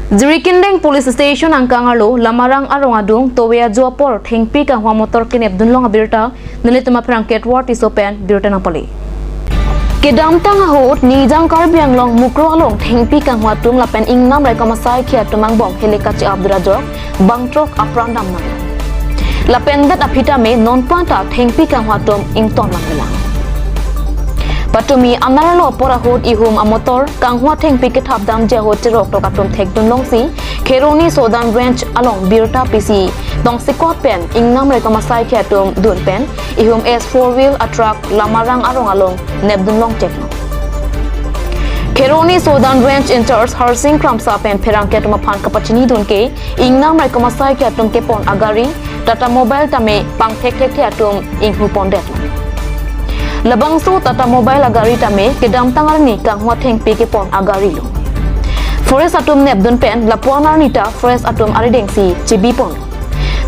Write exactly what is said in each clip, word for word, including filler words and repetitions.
Jirikindeng Police Station angkang arlo Lamarang arong adung towe ajo apor thengpi kanghua motor kenepdunlong abirta nelitum aphrang ketwar tiso pen birta nangpale. Kedamtang ahut Nijang Karbi Anglong Mukroh along thengpi kanghua atum lapen ingnam raikom asaikhei atum angbong heli kache-ap dun ajok bangthrok apran damnang. Lapen det aphi tame nonpu anta thengpi kanghua atum ington nangpelang. Patumi anerlo apor ahut ihum amotor kanghua thengpi kethap damji ahut cherok tok atum thekdunlongsi Kheroni Sodan Range along birta pisi tongsekot pen ingnam raikom asaikhei atum dun pen ihum S four wheel atruck Lamarang arong along nepdunlong cheklo. Kheroni Sodan Range in-charge Harsing Kramsa pen pherangke atum aphan kapachinidun ke ingnam raikom asaikhei atum kepon agari Tata Mobile tame pangthek thekthe atum inghu pondet. Labangso Tata Mobile agari tame kedamtang arni kanghua thengpi kepon agari lo. Forest atum nepdun pen lapuan arni ta forest atum aridengsi chebipon.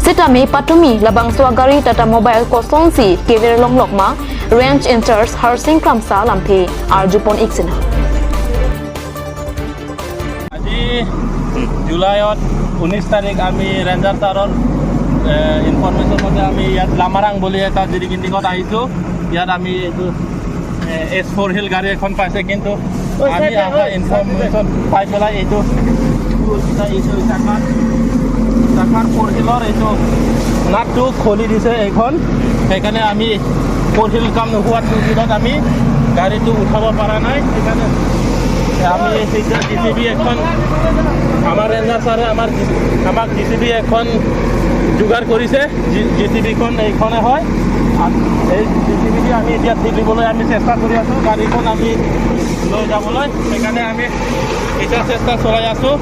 Sitame patumi labangso agari Tata Mobile kosonsi kever longlok ma, Range in-charge Harsing Kramsa lamthe arjupon-ik sinang. আজি জুলাইত ঊনৈছ তাৰিখ আমি ৰেঞ্জাৰ ছাৰৰ, এ, ইনফৰমেশ্যন মতে আমি ইয়াত লামাৰাং বুলি এটা জিৰিকিন্দিঙত আহিছোঁ। ইয়াত আমি এইটো, এ, এছ ফ'ৰ হিল গাড়ী এখন পাইছে, কিন্তু আমি আহা ইনফৰমেশ্যন পাই পেলাই এইটো, এইটো চাকাৰ, চাকাৰ ফ'ৰ হিলৰ এইটো নাটটো খুলি দিছে এইখন। সেইকাৰণে আমি ফ'ৰ হিল কাম নোহোৱাত দুদিনত আমি গাড়ীটো উঠাব পৰা নাই। সেইকাৰণে আমি এতিয়া জে চি বি এখন, আমাৰ ৰেঞ্জাৰ ছাৰে আমাৰ, আমাক জে চি বি এখন যোগাৰ কৰিছে। জে চি বিখন এইখনে হয়। আৰু এই জে চি বি দি আমি এতিয়া তুলিবলৈ আমি চেষ্টা কৰি আছোঁ, গাড়ীখন আমি লৈ যাবলৈ। সেইকাৰণে আমি এতিয়া চেষ্টা চলাই আছোঁ।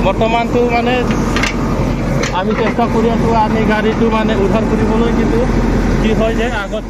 বৰ্তমানটো মানে আমি চেষ্টা কৰি আছোঁ, আমি গাড়ীটো মানে উদ্ধাৰ কৰিবলৈ, কিন্তু কি হয় যে আগত